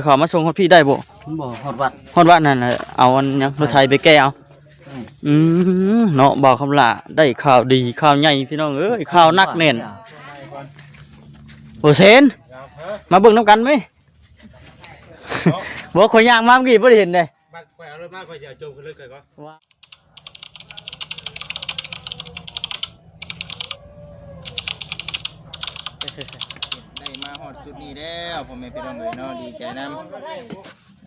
ເຂົ້າມາສົ່ງຮອດພີ້ໄດ້ບໍ່? ບໍ່ ຮອດວັດ ຮອດວັດນັ້ນແຫຼະ ເອົາອັນຫຍັງ ເອີ ລົດໄຖໄປແກ່ເອົາ. ອືມ ອືມ ເນາະ ບ່າວຄຳຫຼ້າ ໄດ້ຂ່າວດີຂ່າວໃຫຍ່ພີ່ນ້ອງເອີຍ ຂ່າວໜັກແໜ້ນ. ໂອເຊນ ມາເບິ່ງນຳກັນເວີຍ. ບໍ່ ຂ້ອຍຍ່າງມາເມື່ອກີ້ບໍ່ໄດ້ເຫັນເດ້. ມາ ຂ້ອຍເອົາລົດມາ ຂ້ອຍຊິເອົາໂຈມຂຶ້ນເລີຍ ຂ້ອຍກໍ ໄດ້ມາຮອດຈຸດນີ້ແລ້ວ ພໍ່ແມ່ພີ່ນ້ອງເອີຍເນາະ ດີໃຈນຳ.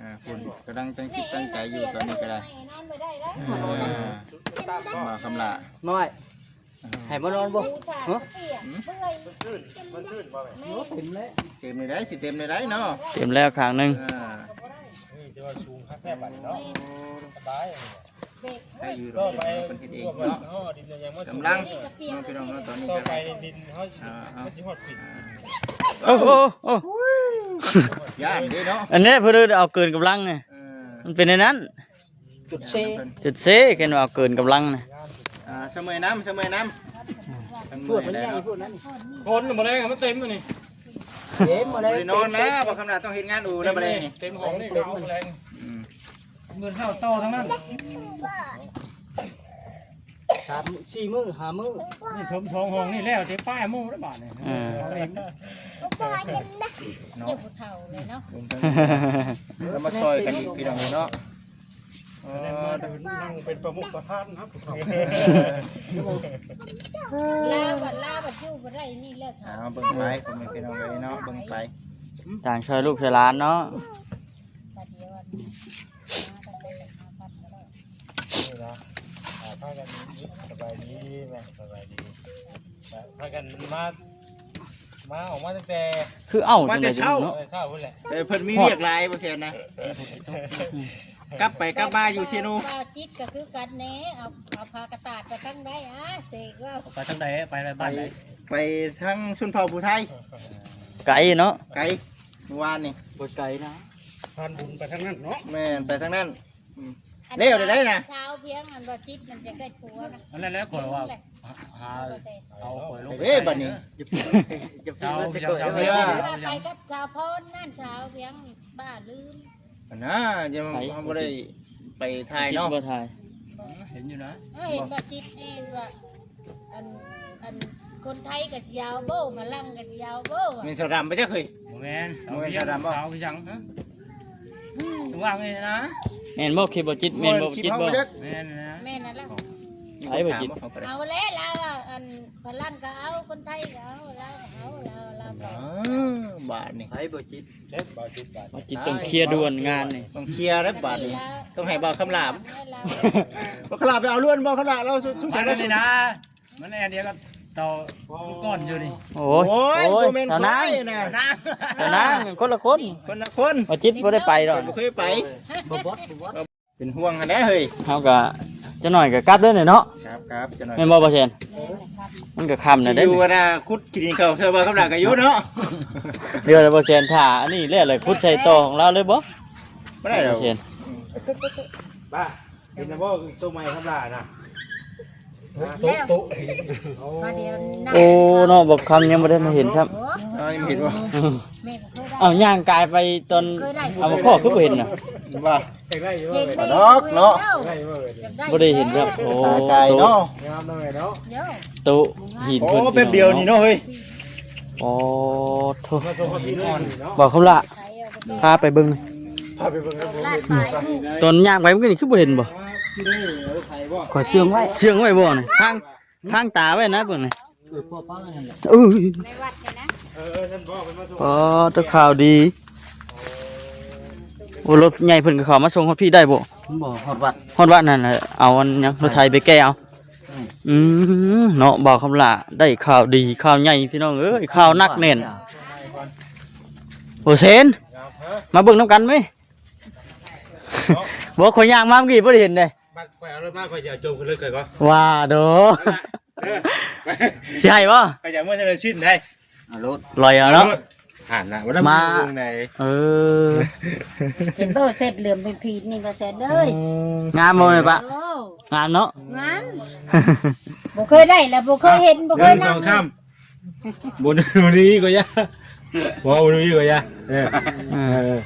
ອ່າ ພຸ້ນກຳລັງຕັ້ງຈິດຕັ້ງໃຈຢູ່ຕອນນີ້ກໍໄດ້. ອ່າ ມາຄຳລະນ້ອຍ ໃຫ້ມານອນບໍ່? ຮະ? ເຕັມແລ້ວ ເຕັມແລ້ວ ຊິເຕັມໄດ້ເນາະ ເຕັມແລ້ວຂ້າງໜຶ່ງ. ອ່າ ນີ້ຖືວ່າສູງຄັກແທ້ບາດນີ້ເນາະ ສະບາຍ. ໃຫ້ຢູ່ດອກ ເພິ່ນເຮັດເອງເນາະ ກຳລັງເນາະ ພີ່ນ້ອງເນາະ ຕອນນີ້ກໍໄດ້. ອ່າ ເອົາ ໂອ້ ໂອ້ ໂອ້ ຢ້ານເດ້ເນາະ ອັນນີ້ເພິ່ນເອົາເກີນກຳລັງນີ້. ເອີ ມັນເປັນແນວນັ້ນ ຈຸດເຊ ຈຸດເຊ ເຫັນວ່າເກີນກຳລັງນະ. ອ່າ ສະເໝີຍນ້ຳ ສະເໝີຍນ້ຳ ສ່ວນມັນໃຫຍ່ພຸ້ນນັ້ນ ຄົນບໍ່ແລງມັນເຕັມອັນນີ້ ເຕັມບໍ່ແລງ ບໍ່ໄດ້ນອນແລ້ວ ບໍ່ຄຳນາ ຕ້ອງເຮັດງານອູ້ແລ້ວບໍ່ແລງນີ້ ເຕັມຫ້ອງນີ້ ເອົາບໍ່ແລງ. ອືມ ມື້ເຊົ້າຕໍ່ທັງນັ້ນ ສາມ ສີ່ມື້ ຫ້າມື້ ນີ້ຖົມສອງຫ້ອງນີ້ແລ້ວ ເຕັມປ້າຍໝູ່ແລ້ວບາດນີ້. ເອີ ເອົາເອງ ເນາະ ຢູ່ຜູ້ເຖົ້າເລີຍເນາະ ແລ້ວມາຊ່ອຍກັນອີກ ພີ່ນ້ອງເນາະ. ເອີ ນັ່ງເປັນປະມຸກປະທານນະ ລາວບັດ ລາວບັດຢູ່ບໍ່ໄດ້ນີ້ແຫຼະ. ເອົາ ເບິ່ງໄປ ພໍ່ແມ່ພີ່ນ້ອງເອີຍເນາະ ເບິ່ງໄປ ຕ່າງຊ່ອຍລູກຊ່ອຍຫຼານເນາະ. ນີ້ນະ ອ່າ ພາກັນ ສະບາຍດີແມ່ ສະບາຍດີ ພາກັນມາ ມາ ອອກມາຕັ້ງແຕ່ ຄືເອົາ ມາແຕ່ເຊົ້າ ເນາະ ແຕ່ເຊົ້າພຸ້ນແຫຼະ. ເອີ ເພິ່ນມີວຽກຫຼາຍບໍ່ແຊນນະ ກັບໄປກັບມາຢູ່ເຊໂນ. ບ່າວຈິດກໍຄືກັນແດ່ ເອົາ ເອົາຜ້າກະຕາດໄປທາງໃດ? ອາ ເສກເວົ້າ ໄປທາງໃດ? ໄປບ້ານໃດ? ໄປທາງຊົນເຜົ່າຜູ້ໄທ. ໄກເນາະ ໄກ ມື້ວານນີ້ ບໍ່ໄກນະ ຜ່ານບຸນໄປທາງນັ້ນເນາະ. ແມ່ນ ໄປທາງນັ້ນ. ອືມ ແລ້ວໄດ້ນະ ຊາວພຽງ ອັນບໍ່ຈິດມັນຈະເກີດຜົວນະ. ອັນນັ້ນແຫຼະ ຂ້ອຍວ່າ ຫາ ເອົາຂ້ອຍລົງໄປເດ້ບັດນີ້ ໄປກັບຊາວພອນນັ້ນ ຊາວພຽງບ້າລືມ. ອັນນະ ຍັງ ເຮົາບໍ່ໄດ້ໄປຖ່າຍເນາະ ບໍ່ຖ່າຍ ເຫັນຢູ່ນະ ເຫັນບໍ່ຈິດເອງວ່າ ອັນ ອັນຄົນໄທກໍຊິເອົາບໍ່ ຝຣັ່ງກໍຊິເອົາບໍ່. ແມ່ນສາວດຳບໍ່ຈັກເຮີ້ຍ? ບໍ່ແມ່ນ ບໍ່ແມ່ນສາວດຳບໍ່? ສາວຫຍັງ ຫະ? ວ່າງນີ້ນະ ແມ່ນບໍ່? ຄລິບບໍ່ຈິດ ແມ່ນບໍ່ຈິດບໍ່? ແມ່ນນະ ແມ່ນນັ້ນລະ ໃຜບໍ່ຈິດ? ເອົາແລ້ວ ລາວວ່າ ອັນຝຣັ່ງກໍເອົາ ຄົນໄທກໍເອົາ ລາວກໍເອົາ ລາວ ລາວໄປ. ເອີ ບາດນີ້ ໃຜບໍ່ຈິດ? ເຈັບ ບໍ່ຈິດ ບາດ ບໍ່ຈິດ ຕ້ອງເຄຍດ່ວນງານນີ້ ຕ້ອງເຄຍແລ້ວບາດນີ້ ຕ້ອງໃຫ້ບ່າວຄຳຫຼ້າ ແມ່ນລາວ ບ່າວຄຳຫຼ້າໄປເອົາລ້ວນ ບ່າວຄຳຫຼ້າ ລາວສົງໄສ ມາແລ້ວນີ້ນະ ມັນແອດຽວກັບເຕົາກ່ອນຢູ່ນີ້. ໂອ້ຍ ໂອ້ຍ ໂອ້ຍ ບໍ່ແມ່ນ ສາວນາງ ຂ້ອຍນະ ສາວນາງ ຄົນລະຄົນ ຄົນລະຄົນ ບໍ່ຈິດບໍ່ໄດ້ໄປດອກ ບໍ່ເຄີຍໄປ ບໍ່ບອດ ບໍ່ບອດ ເປັນຫ່ວງຫັ້ນແຫຼະເຮີ້ຍ. ເຮົາກະຈັກໜ້ອຍກະກັບເດີເນາະ ຄັບ ຄັບ ຈັກໜ້ອຍ ແມ່ນບໍ່ ບໍ່ແຊນ? ມັນກະຄ່ຳແລ້ວເດ້ ຊິຢູ່ອັນນ່າ ຂຸດຂີ້ດິນເຂົ້າໃສ່ບ່າວຄຳຫຼ້າກະຢູ່ເນາະ ດຽວບ່າວແຊນຖ້າອັນນີ້ແລ້ວ ແລ້ວຂຸດໃສ່ຕໍ່ຂອງລາວເລີຍບໍ່? ບໍ່ໄດ້ດອກ ບ່າວແຊນ ບ້າ ເຫັນແລ້ວບໍ່ ໂຕໃໝ່ຄຳຫຼ້ານະ? ໂຕະ ໂຕະ ໂອ້ ມາດຽວ ໂອ້ ເນາະ ບັກຄຳຍັງບໍ່ໄດ້ມາເຫັນຊ້ຳ ເອີ ຍັງເຫັນບໍ່? ອືມ ເອົາ ຍ່າງກາຍໄປຕອນ ເອົາ ມາຂໍຄືບໍ່ເຫັນນະ ວ່າ ເຫັນໄດ້ຢູ່ ເຫັນ ດອກເນາະ ບໍ່ໄດ້ເຫັນຊ້ຳ ໂອ້ ຕາຍເນາະ ໂຕະ ໂຕະຫີນ ໂອ້ ເພິ່ນ ແປັບດຽວນີ້ເນາະເຮີ້ຍ ໂອ້ ໂທ້ ມາສົ່ງກັບພີ່ນ້ອງເນາະ ບ່າວຄຳຫຼ້າ ພາໄປເບິ່ງ ພາໄປເບິ່ງ ຕອນຍ່າງໄປມື້ກີ້ນີ້ຄືບໍ່ເຫັນບໍ່? ຂ້ອຍເຊື່ອງໄວ້ ເຊື່ອງໄວ້ບໍ່ນີ້? ທາງ ທາງຕາໄວ້ນະເບິ່ງນີ້ ເອີ ພໍປາງນັ້ນແຫຼະ ເອີຍ ໃນວັດນີ້ນະ ເອີ ນັ້ນບໍ່ ເພິ່ນມາສົ່ງ ອໍ ແຕ່ຂ່າວດີ ໂອ້ ລົດໃຫຍ່ເພິ່ນກໍເຂົ້າມາສົ່ງຮອດພີ້ໄດ້ບໍ່? ບໍ່ ຮອດວັດ ຮອດວັດນັ້ນແຫຼະ ເອົາອັນຫຍັງ ລົດໄຖໄປແກ່ເອົາ. ອືມ ອືມ ເນາະ ບ່າວຄຳຫຼ້າ ໄດ້ຂ່າວດີຂ່າວໃຫຍ່ພີ່ນ້ອງເອີຍ ຂ່າວໜັກແໜ້ນ ໂອເຊນ ມາເບິ່ງນຳກັນເວີຍ ບໍ່ ຂ້ອຍຍ່າງມາເມື່ອກີ້ບໍ່ໄດ້ເຫັນເດ້ ມາ ຂ້ອຍເອົາລົດມາ ຂ້ອຍຊິເອົາໂຈມຂຶ້ນເລີຍ ຂ້ອຍກໍ ວ່າໂດ ເອີ ຊິໃຫ້ບໍ່? ຂ້ອຍຢາກເມືອເທື່ອລະຊິ້ນໄດ໋ ເອົາໂລດ ລອຍເອົາເນາະ ຫັ້ນນະ ວ່ານຳ ມາ ເບິ່ງໃດ ເອີ ເຫັນບໍ່ ເສັດເຫຼືອມເປັນຜີນນີ້ ວ່າແຊນເອີຍ ອືມ ງາມບໍ່ແມ່ປະ? ໂອ້ ງາມເນາະ ງາມ ບໍ່ເຄີຍໄດ້ ແລ້ວບໍ່ເຄີຍເຫັນ ບໍ່ເຄີຍນັ່ງ ໜຶ່ງ ສອງ ສາມ ບໍ່ ບໍ່ດີກໍຢ່າ ບໍ່ ບໍ່ດີກໍຢ່າ ເອີ ເອີ ເອີ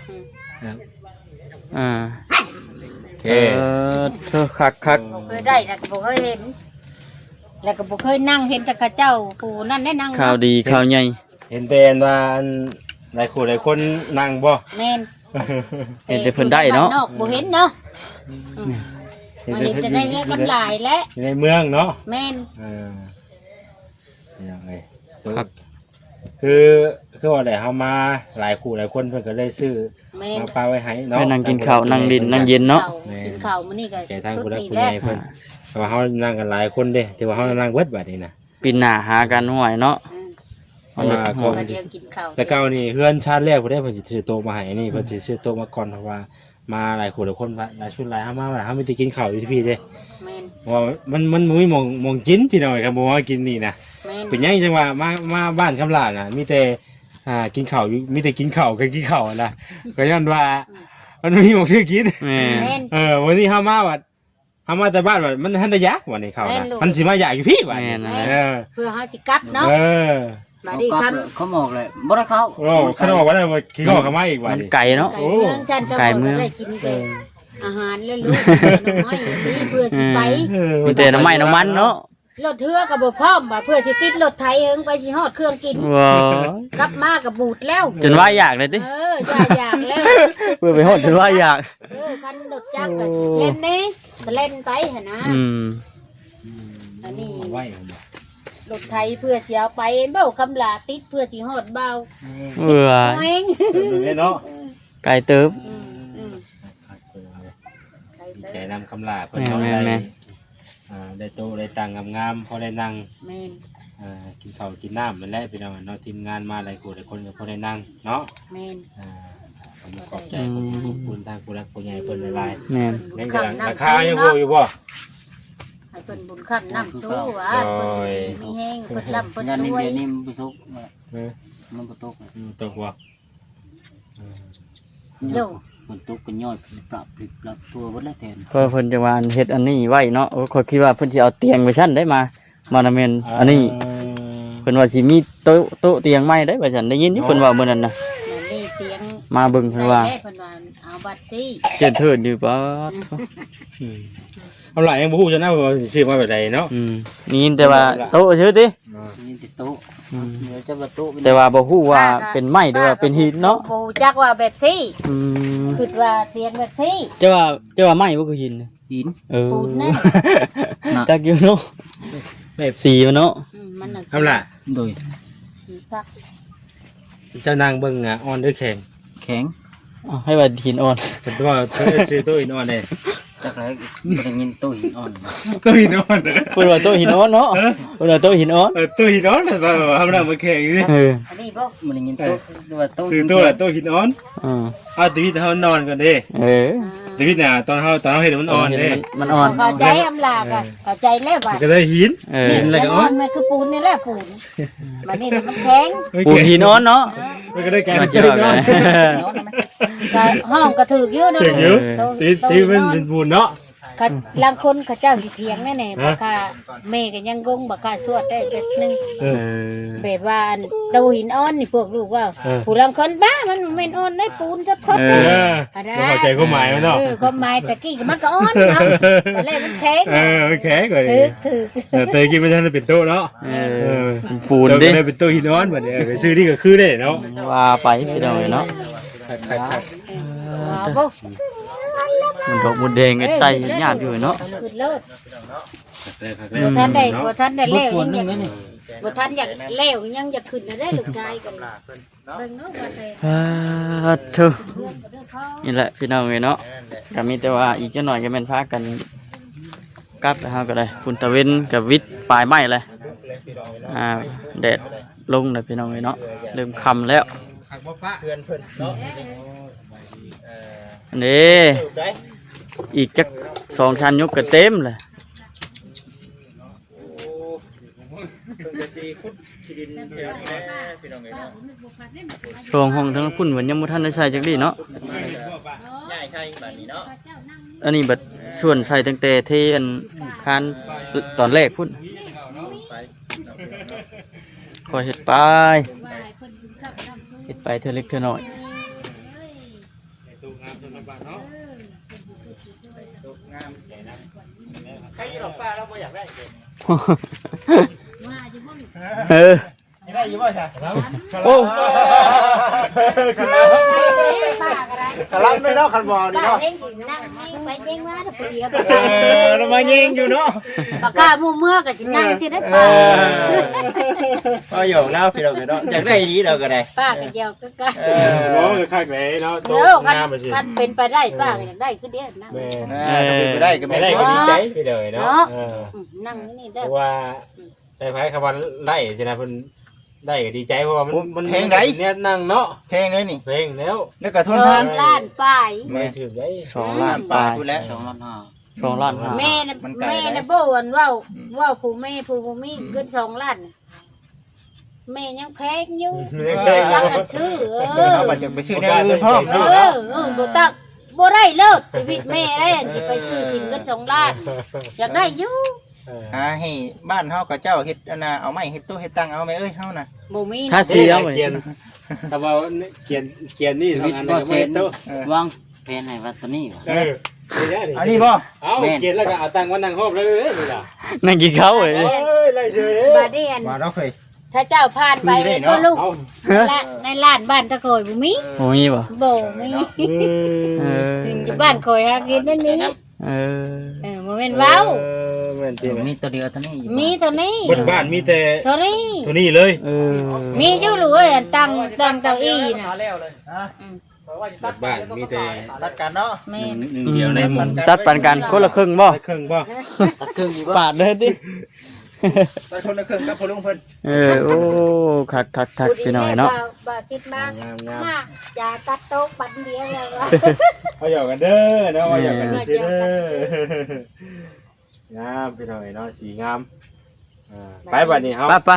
ອ່າ ໂອເຄ ເອີ ເທີ ຄັກໆ ບໍ່ເຄີຍໄດ້ ແລ້ວກໍບໍ່ເຄີຍເຫັນ ແລ້ວກໍບໍ່ເຄີຍນັ່ງ ເຫັນແຕ່ເຂົາເຈົ້າຜູ້ນັ້ນໄດ້ນັ່ງ ຂ່າວດີ ເນາະ ຂ່າວໃຫຍ່ ເຫັນແຕ່ອັນວ່າອັນຫຼາຍຄູ່ຫຼາຍຄົນນັ່ງບໍ່? ແມ່ນ ເຫັນແຕ່ເພິ່ນໄດ້ເນາະ ຢູ່ໃນບ້ານນອກບໍ່ເຫັນເນາະ ອືມ ເຫັນແຕ່ ມາເຫັນແຕ່ໃນເຮືອນກັນຫຼາຍແຫຼະ ຢູ່ໃນເມືອງເນາະ ແມ່ນ ເອີ ພີ່ນ້ອງເອີຍ ຄັກ ຄື ຄືວ່າແຫຼະ ເຮົາມາຫຼາຍຄູ່ຫຼາຍຄົນ ເພິ່ນກໍເລີຍຊື້ ແມ່ນ ມາປະໄວ້ໃຫ້ເນາະ ໄປນັ່ງກິນເຂົ້າ ນັ່ງຫຼິ້ນ ນັ່ງເຢັນເນາະ ແມ່ນ ກິນເຂົ້າມື້ນີ້ກໍ ແກ່ທາງຜູ້ຫຼັກຜູ້ໃຫຍ່ເພິ່ນ ແຕ່ວ່າເຮົານັ່ງກັນຫຼາຍຄົນເດ້ ຖືວ່າເຮົານັ່ງເບິດບາດນີ້ນະ ປີໜ້າຫາກັນຫ້ວຍເນາະ ອືມ ເພາະວ່າກ່ອນ ແຕ່ເກົ່ານີ້ເຮືອນຊານແລ້ວພຸ້ນເດ້ ເພິ່ນຊິຊື້ໂຕະມາໃຫ້ ອັນນີ້ເພິ່ນຊິຊື້ໂຕະມາກ່ອນ ເພາະວ່າມາຫຼາຍຄູ່ຫຼາຍຄົນ ຫຼາຍຊຸດຫຼາຍ ເຮົາມາ ເຮົາມີແຕ່ກິນເຂົ້າຢູ່ທີ່ພີ້ເດ້ ແມ່ນ ເພາະວ່າມັນ ມັນບໍ່ມີໝ່ອງ ໝ່ອງກິນພີ່ນ້ອງ ຄັນບໍ່ມາກິນນີ້ນະ ແມ່ນ ເປັນຫຍັງຈັ່ງວ່າມາ ມາບ້ານຄຳຫຼ້ານະ ມີແຕ່ ອ່າ ກິນເຂົ້າຢູ່ ມີແຕ່ກິນເຂົ້າກັບກິນເຂົ້ານະ ກໍຍ້ອນວ່າ ອືມ ມັນບໍ່ມີໝ່ອງຊື້ກິນ ແມ່ນ ແມ່ນ ເອີ ວັນນີ້ເຮົາມາບັດ ເຮົາມາແຕ່ບ້ານ ມັນທັນໄດ້ຢາກ ບາດນີ້ເຂົ້າ ແມ່ນ ນະ ລູກ ມັນຊິມາຢາກຢູ່ພີ້ ບາດນີ້ ແມ່ນ ເອີ ເພື່ອເຮົາຊິກັບເນາະ ເອີ ບາດນີ້ຄຳ ເຂົາອອກແລ້ວບໍ່ໄດ້ເຂົ້າ ໂອ້ ຄັນອອກບໍ່ໄດ້ ຂີ້ງອກເຂົ້າມາອີກ ບາດນີ້ ມັນໄກເນາະ ໄກເມືອງ ໂອ້ ຊັ້ນ ໄກເມືອງ ເຈົ້າກໍໄດ້ກິນແຕ່ອາຫານແລ້ວລູກ ໜໍ່ໄມ້ນີ້ເພື່ອຊິໄປ ເອີ ມີແຕ່ໜໍ່ໄມ້ໜໍ່ມັນເນາະ ລົດເຮືອກໍບໍ່ພ້ອມ ວ່າເພື່ອຊິຕິດລົດໄຖ ເຫິງໄປຊິຮອດເຄື່ອງກິນ ວ້າ ກັບມາກໍບູດແລ້ວ ຈົນວ່າຢາກເລີຍຕິ ເອີ ຢາກ ຢາກແລ້ວ ເພື່ອໄປຮອດຈົນວ່າຢາກ ເອີ ຄັນລົດຈັກກໍຊິແລ່ນແດ່ ກໍແລ່ນໄປຫັ້ນນະ ອືມ ອືມ ອັນນີ້ ໄວ ລົດໄຖເພື່ອຊິເອົາໄປ ເວົ້າຄຳຫຼ້າຕິດເພື່ອຊິຮອດບ່າວ ເອີ ແຮງ ເອີ ເນາະ ໄກເຕີບ ອືມ ອືມ ດີໃຈນຳຄຳຫຼ້າເພິ່ນເນາະ ແມ່ນໆໆ ໄດ້ ອ່າ ໄດ້ໂຕະໄດ້ຕັ່ງງາມໆ ພໍໄດ້ນັ່ງ ແມ່ນ ອ່າ ກິນເຂົ້າກິນນ້ຳນັ້ນແຫຼະພີ່ນ້ອງເນາະ ທີມງານມາຫຼາຍຄູ່ຫຼາຍຄົນກໍພໍໄດ້ນັ່ງເນາະ ແມ່ນ ອ່າ ຂອບໃຈ ອືມ ຂອບຄຸນທາງຜູ້ຫຼັກຜູ້ໃຫຍ່ເພິ່ນຫຼາຍໆ ແມ່ນ ຍັງຈະລາຄາຍັງບໍ່ຢູ່ບໍ່? ໃຫ້ເພິ່ນບຸນຄ້ຳນຳຊູວ່າ ໂດຍ ເພິ່ນຊິມີແຮງ ເພິ່ນລ່ຳເພິ່ນລວຍ ງານນີ້ມັນບໍ່ຕົກ ເອີ ມັນບໍ່ຕົກ ອືມ ຕົກບໍ່? ເອີ ໂຍ ມັນຕົກກໍຍ້ອຍປະບລິບປະບລິບທົ່ວເບິດແລ້ວແຖວນີ້ ເພິ່ນ ເພິ່ນຈະວ່າເຮັດອັນນີ້ໄວ້ເນາະ ໂອ້ ຂ້ອຍຄິດວ່າເພິ່ນຊິເອົາຕຽງໄປຊັ້ນໄດ໋ ມາ ມານຳແມ່ນ ອ່າ ອັນນີ້ ເພິ່ນວ່າຊິມີໂຕະ ໂຕະຕຽງໃໝ່ໄດ໋ ວ່າຊັ້ນ ໄດ້ຍິນຢູ່ ເນາະ ເພິ່ນເວົ້າມື້ນັ້ນນະ ແມ່ນນີ້ຕຽງ ມາເບິ່ງເພິ່ນວ່າ ໄດ້ແລ້ວ ເພິ່ນວ່າເອົາບັດຊີ້ ເຈີນເທີນຢູ່ ປາດ ອືມ ເອົາຫຼາຍຍັງບໍ່ຮູ້ຊັ້ນນະ ວ່າຊິຊື້ມາແບບໃດເນາະ ອືມ ໄດ້ຍິນແຕ່ວ່າໂຕະຊື່ຕິ ເນາະ ໄດ້ຍິນແຕ່ໂຕະ ອືມ ດຽວຈະວ່າໂຕະ ແຕ່ວ່າບໍ່ຮູ້ວ່າເປັນໄມ້ ຫຼືວ່າເປັນຫີນເນາະ ບໍ່ຮູ້ຈັກວ່າແບບຊີ້ ອືມ ຄິດວ່າຕຽງແບບຊີ້ ເຈົ້າວ່າ ເຈົ້າວ່າໄມ້ບໍ່ຄືຫີນ? ຫີນ ເອີ ປູນນະ ນະ ຈັກຢູ່ເນາະ ແບບສີມັນເນາະ ອືມ ມັນໜັງ ທຳລະ ໂດຍ ສີຄັກ ເຈົ້ານັ່ງເບິ່ງ ອ່າ ອ່ອນຫຼືແຂງ? ແຂງ ອ້າວ ໃຫ້ວ່າຫີນອ່ອນ ເພິ່ນວ່າ ເພິ່ນຊື່ໂຕະຫີນອ່ອນເດ້ ຈັກແລ້ວ ບໍ່ໄດ້ຍິນໂຕະຫີນອ່ອນ ໂຕະຫີນອ່ອນ ເພິ່ນວ່າໂຕະຫີນອ່ອນເນາະ ເອີ ເພິ່ນວ່າໂຕະຫີນອ່ອນ ເອີ ໂຕະຫີນອ່ອນ ແຕ່ວ່າທຳລະມັນແຂງຢູ່ ເອີ ອັນນີ້ບໍ່ ບໍ່ໄດ້ຍິນໂຕະ ເອີ ຄືວ່າໂຕະຫີນແຂງ ຊື່ໂຕະ ໂຕະຫີນອ່ອນ ເອີ ເອົາ ຕະວິດເຮົານອນກ່ອນເດ້ ເອີ ຕະວິດນະ ຕອນເຮົາ ຕອນເຮົາເຮັດມັນອ່ອນເດ້ ມັນອ່ອນ ເຂົ້າໃຈອຳລາກໍ ເອີ ເຂົ້າໃຈແລ້ວບາດ ມັນກໍໄດ້ຫີນ ເອີ ຫີນແລ້ວກໍອ່ອນ ມັນຄືປູນນີ້ແຫຼະ ປູນ ບາດນີ້ນະມັນແຂງ ມັນແຂງ ປູນຫີນອ່ອນເນາະ ເອີ ມັນກໍໄດ້ກາຍເປັນໂຕະຫີນອ່ອນ ກໍຫ້ອງກໍຖືກຢູ່ເນາະ ຖືກຢູ່ ເອີ ຕີ ຕີມັນເປັນປູນເນາະ ລາງຄົນເຂົາເຈົ້າຊິຖຽງແນ່ໆ ຮະ ບັກຂ້າແມ່ກໍຍັງງົງ ບັກຂ້າຊວດໄດ້ແບບໜຶ່ງ ເອີ ແບບວ່າອັນໂຕະຫີນອ່ອນນີ້ ພວກລູກເວົ້າ ເອີ ຜູ້ລາງຄົນ ບ້າ ມັນບໍ່ແມ່ນອ່ອນເດ້ ປູນສົດໆ ເອີ ເດ້ ເອີ ບໍ່ເຂົ້າໃຈຄວາມໝາຍມັນເນາະ ເອີ ຄວາມໝາຍແຕ່ກີ້ມັນກໍອ່ອນເນາະ ຕອນແລກມັນແຂງ ເອີ ມັນແຂງ ຖືກ ຖືກ ເອີ ແຕ່ກີ້ມັນຍັງເປັນໂຕະເນາະ ເອີ ເອີ ເປັນປູນເດ້ ໂຕະກໍໄດ້ເປັນໂຕະຫີນອ່ອນ ບາດນີ້ ເອີ ຊື່ນີ້ກໍຄືເດ້ເນາະ ວ່າໄປພີ່ນ້ອງເອີຍເນາະ ຄັກໆໆ ເອີ ມັນດອກມົດແດງ ເອີ ໄອ້ໄຕຍາດຢູ່ເນາະ ຂຶ້ນໂລດ ຄັກແລ້ວ ຄັກແລ້ວ ບໍ່ທັນໄດ້ ບໍ່ທັນໄດ້ແລ້ວ ຍັງຢາກ ບໍ່ທັນຢາກແລ້ວ ຍັງຢາກຂຶ້ນນະເດ້ ລູກຊາຍກໍ ເບິ່ງເນາະວ່າແຕ່ ອ່າ ໂທ້ ນີ້ແຫຼະພີ່ນ້ອງເອີຍເນາະ ກໍມີແຕ່ວ່າອີກຈັກໜ້ອຍກໍແມ່ນພາກັນກັບ ເຮົາກໍໄດ້ ພຸ້ນຕາເວັນກໍວິດປາຍໄມ້ແຫຼະ ອ່າ ແດດລົງແລ້ວພີ່ນ້ອງເອີຍເນາະ ເລີ່ມຄ່ຳແລ້ວ ເພື່ອນເພິ່ນເນາະ ອັນນີ້ ອີກຈັກສອງສາມຍົກກໍເຕັມແຫຼະ ເພິ່ນກໍຊິຂຸດຂີ້ດິນແຖວນີ້ແຫຼະ ພີ່ນ້ອງເອີຍເນາະ ຊ່ວງຫ້ອງທາງພຸ້ນເພິ່ນຍັງບໍ່ທັນໄດ້ໃສ່ຈັກດີ້ເນາະ ຍ້າຍໃສ່ບາດນີ້ເນາະ ອັນນີ້ບັດຊວນໃສ່ຕັ້ງແຕ່ເທອັນຄານຕອນແລກພຸ້ນ ຄ່ອຍເຮັດໄປ ເຮັດໄປເທື່ອເລັກເທື່ອນ້ອຍ ງາມໃຈນຳ ໃຄຢູ່ດອກ ປ້າລາວບໍ່ຢາກໄດ້ເດ້ ເອີ ຢາກໄດ້ຢູ່ບໍ່ຊະ? ໂອ້ ກະລຳເລີຍເນາະ ຄັນບໍ່ເອົານີ້ເນາະ ເອີ ລາວມາແຍ່ງຢູ່ເນາະ ປາກກາໝູ່ເມືອກະຊິນັ່ງຊິໄດ້ ເອີ ປ້າ ເວົ້າຫຍອກລາວພີ່ນ້ອງເນາະ ຢາກໄດ້ອີ່ຫຼີລາວກະໄດ້ ປ້າກະຢອກ ເອີ ໂອ້ ຄັກແຫຼະເນາະ ໂຕງາມຊິ ຄັນເປັນໄປໄດ້ ປ້າກະຢາກໄດ້ຄືເດ້ນະ ແມ່ນ ເອີ ຄັນເປັນໄປໄດ້ກະແມ່ນ ໄປໄດ້ກະດີໃຈ ເນາະ ເອີ ອືມ ນັ່ງຢູ່ນີ້ເດີ ເພາະວ່າ ໃຜໆ ຄຳວ່າໄດ້ຊີ້ນະ ເພິ່ນໄດ້ກະດີໃຈ ເພາະວ່າມັນ ມັນແພງໃດ ແນວນັ່ງເນາະ ແພງໃດນີ້ ແພງແລ້ວ ແລ້ວກະທົນທານ ສອງລ້ານປາຍ ແມ່ນ ຖືກໃດ ສອງລ້ານປາຍ ພຸ້ນແຫຼະ ສອງລ້ານຫ້າ ສອງລ້ານຫ້າ ແມ່ນະ ແມ່ນະບໍ່ ອັນເວົ້າ ອືມ ເວົ້າຜູ້ແມ່ຜູ້ບໍ່ມີເງິນສອງລ້ານ ແມ່ຍັງແພງຢູ່ ຍັງອັນຊື້ ເອີ ເຮົາບັດຈະໄປຊື້ແນວອື່ນພ້ອມເນາະ ເອີ ເອີ ບໍ່ຕັກ ບໍ່ໄດ້ເລີດ ຊີວິດແມ່ໄດ້ ອັນຊິໄປຊື້ກິນເງິນສອງລ້ານ ຢາກໄດ້ຢູ່ ເອີ ຫາໃຫ້ບ້ານເຮົາເຂົາເຈົ້າເຮັດອັນນ່າ ເອົາໄມ້ເຮັດໂຕະເຮັດຕັ່ງເອົາແມ່ເອີຍ ເຮົານະ ບໍ່ມີ ທາສີເອົາໄວ້ ກຽນ ຖ້າວ່າກຽນ ກຽນນີ້ ຊີວິດ ສອງອັນ ບໍ່ເຊັນ ເອີ ວາງແຜນໃຫ້ວ່າໂຕນີ້ ເອີ ອັນນີ້ບໍ່ ເອົາ ແມ່ນ ກຽນແລ້ວກະເອົາຕັ່ງມານັ່ງຮອບເລີຍນີ້ລະ ນັ່ງກິນເຂົ້າເລີຍ ເອີຍ ໄລ່ເຊີຍເດ້ ບາດນີ້ອັນ ວ່າເນາະເຄີຍ ຖ້າເຈົ້າຜ່ານໄປ ຄືເດ້ເນາະ ເອີ ລູກ ເອົ້າ ລະ ໃນລ້ານບ້ານຕະຂ້ອຍບໍ່ມີ ບໍ່ມີບໍ່ ບໍ່ມີ ເອີ ເອີ ຢູ່ບ້ານຂ້ອຍຫາກິນແນວນີ້ ເອີ ເອີ ບໍ່ແມ່ນເວົ້າ ເອີ ແມ່ນຕິ ມີໂຕດຽວເທົ່ານີ້ ມີເທົ່ານີ້ ເບິດບ້ານມີແຕ່ເທົ່ານີ້ ເທົ່ານີ້ເລີຍ ເອີ ມີຢູ່ລູກເອີຍ ອັນຕັ້ງ ຕັ້ງເກົ້າอี้ນະ ຮະ ອືມ ເບິດບ້ານມີແຕ່ຕັດກັນເນາະ ແມ່ນ ໜຶ່ງ ໜຶ່ງດຽວໃນໝູ່ ຕັດປັນກັນ ຄົນລະເຄິ່ງບໍ່ ຄົນລະເຄິ່ງບໍ່ ຕັດເຄິ່ງຢູ່ບໍ່ ປາດເລີຍຕິ ຕັດຄົນລະເຄິ່ງກັບພໍ່ລຸງເພິ່ນ ເອີ ໂອ້ ຄັກໆໆ ພີ່ນ້ອງເອີຍເນາະ ບ່າວ ບ່າວຊິດມາ ງາມໆ ມາ ຢ່າຕັດໂຕະປັນດຽວແລ້ວວ່າ ເຮົາຫຍອກກັນເດີເນາະ ເຮົາຫຍອກກັນ ເອີ ຊື່ໆເດີ ງາມພີ່ນ້ອງເອີຍເນາະ ສີງາມ ອ່າ ໄປບາດນີ້ເຮົາ ໄປ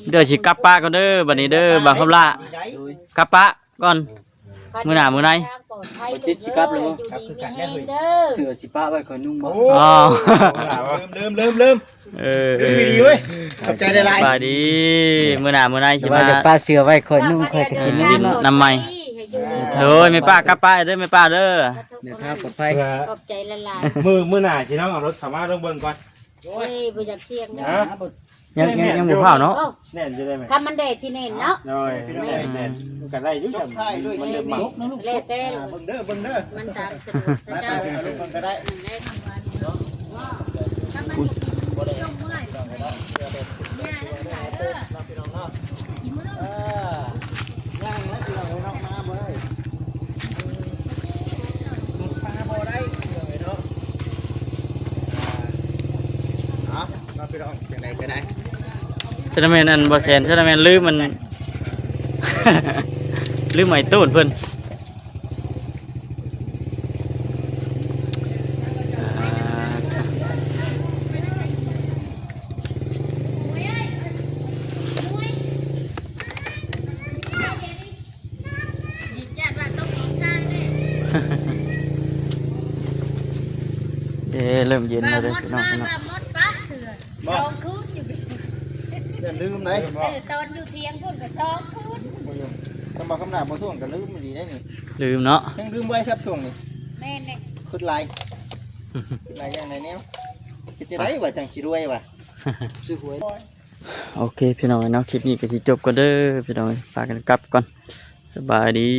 ໆ ໂດຍ ດຽວຊິກັບປະກ່ອນເດີ ບາດນີ້ເດີ ບ່າວຄຳຫຼ້າ ກັບປະ ກ່ອນ ມື້ໜ້າມື້ໃນ ບໍ່ຕິດຊິກັບແລ້ວບໍ່ ຢູ່ດີມີແຮງເດີ ເສື້ອຊິປະໄວ້ຂ້ອຍນຸ່ງບໍ່ ອໍ ລືມ ລືມ ລືມ ເອີ ລືມດີເວີຍ ຂອບໃຈຫຼາຍໆ ສະບາຍດີ ມື້ໜ້າມື້ໃນຊິມາ ວ່າຈະປະເສື້ອໄວ້ຂ້ອຍນຸ່ງ ຂ້ອຍກະຊິນຸ່ງເນາະ ນຳໃໝ່ ໂດຍ ແມ່ປ້າກັບປະເດີ ແມ່ປ້າເດີ ເດີນທາງປອດໄພ ຂອບໃຈຫຼາຍໆ ມື້ ມື້ໜ້າຊິລອງເອົາລົດເຂົ້າມາລອງເບິ່ງກ່ອນ ໂອ້ຍ ບໍ່ຢາກສ່ຽງເນາະ ຮະ ຍັງ ຍັງ ຍັງບໍ່ພ້າວເນາະ ໂອ້ ແໜ້ນຢູ່ໄດ໋ແມ່ ຄັນມັນແດດທີ່ແໜ້ນເນາະ ໂດຍ ແມ່ນ ແໜ້ນ ມັນກະໄດ້ຢູ່ ແລ້ວແຕ່ ອ່າ ເບິ່ງເດີ ເບິ່ງເດີ ມັນຕາມສະດວກເຂົາເຈົ້າ ເອົາລົງເບິ່ງກະໄດ້ ເອີ ຍ່າງແລ້ວພີ່ນ້ອງເອີຍເນາະ ມາບໍ່ໄດ້ ລົດມາບໍ່ໄດ້ພີ່ນ້ອງເອີຍເນາະ ອ່າ ເອົາເນາະພີ່ນ້ອງ ຈັ່ງໃດກະໄດ້ ຊະນະແມ່ນອັນບໍ່ແຊນ ຊະນະແມ່ນລືມມັນ ລືມໄອ້ໂຕ້ນເພິ່ນ. ເອີ ເລີ່ມເຢັນແລ້ວເດີພີ່ນ້ອງເນາະ ບໍ່ ສອງຄືນຢູ່ ຢ່າລືມໄດ໋ ເອີ ຕອນຢູ່ທຽງພຸ້ນກະສອງຄືນ ຄັນວ່າຄຳໜ້າບໍ່ຖ້ວງກະລືມອີ່ຫຼີໄດ໋ນີ້ ລືມເນາະ ຍັງລືມໄວຊັບຊ່ວງນີ້ ແມ່ນແຫຼະ ຄຶດຫຼາຍ ຄຶດຫຼາຍຢ່າງໃດແນວ ເຮັດຈັ່ງໃດວ່າຈັ່ງຊິລວຍວ່າ ຊື້ຫວຍ ໂອເຄພີ່ນ້ອງເນາະ ຄລິບນີ້ກະຊິຈົບກ່ອນເດີພີ່ນ້ອງ ພາກັນກັບກ່ອນ ສະບາຍດີ.